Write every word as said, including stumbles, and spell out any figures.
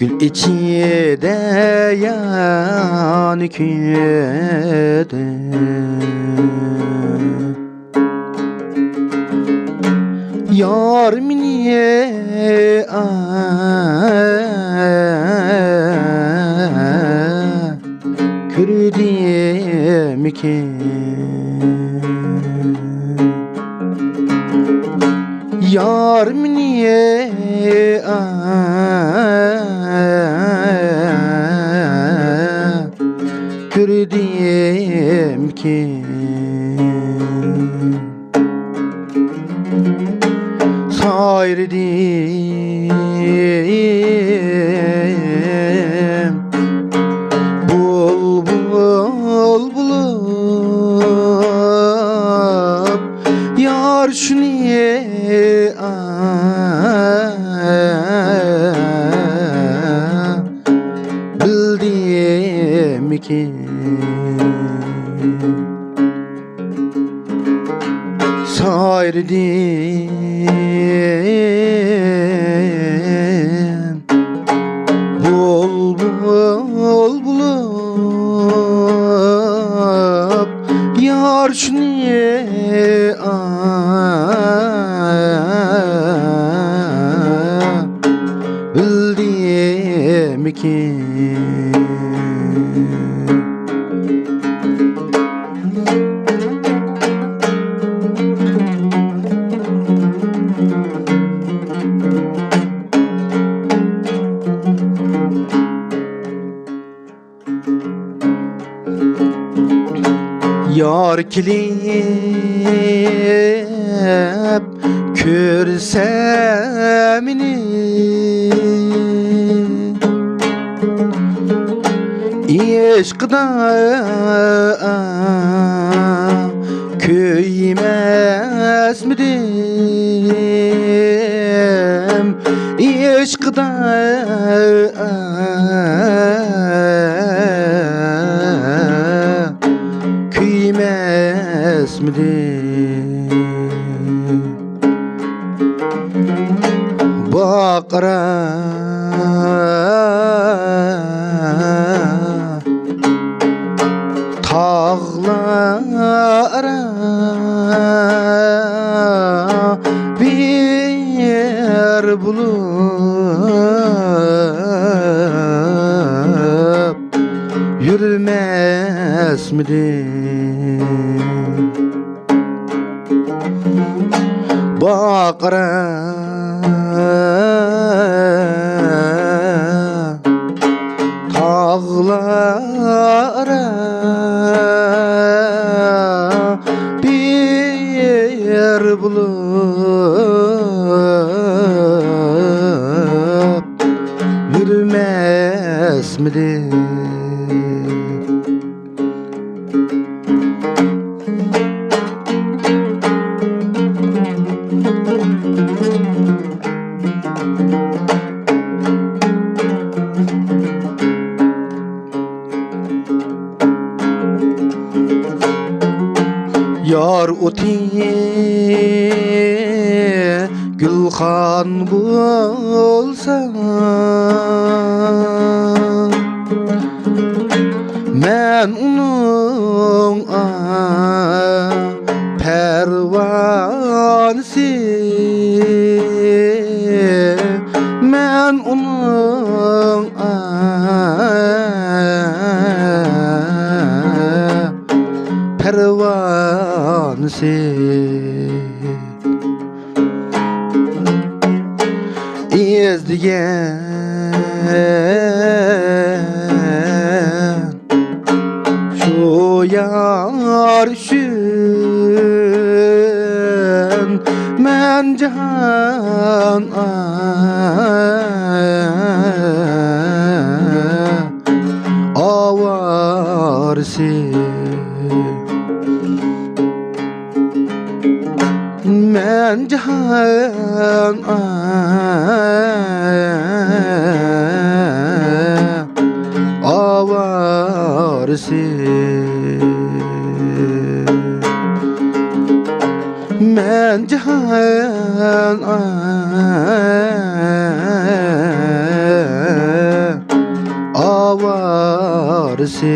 گۈل ئىچىدە يانى كۈيىدە يار مېنى، ئا، كۆردىمىكىن؟ يار مېنى، ئا، كۆردىمىكىن؟ سايرىدىم بۇلبۇل بولۇپ، يار شۇنى، ئا، بىلدىمىكىن؟ سايرىدىم بۇلبۇل بولۇپ، يار شۇنى، ئا، بىلدىمىكىن؟ يار كېلىپ كۆرسە مېنى، ئىشقىدا كۆيمەسمىدىم، ئىشقىدا كۆيمەسمىدىم؟ باقىرا تاغلارا بىر بولۇپ يۈرمەسمىدىم؟ باقىرا تاغلارا بىر بولۇپ يۈرمەسمىدىم؟ يار ئوتى گۈلخان بولسا، مەن ئۇنىڭ، ئا، پەرۋانىسى، مەن ئۇنىڭ، ئا، پەرۋانىسى. ئىزدىگەن شۇ يار ئۈچۈن مەن جاھان ئاۋارىسى. مەن جاھان ئاۋارىسى. مەن جاھان ئاۋارىسى.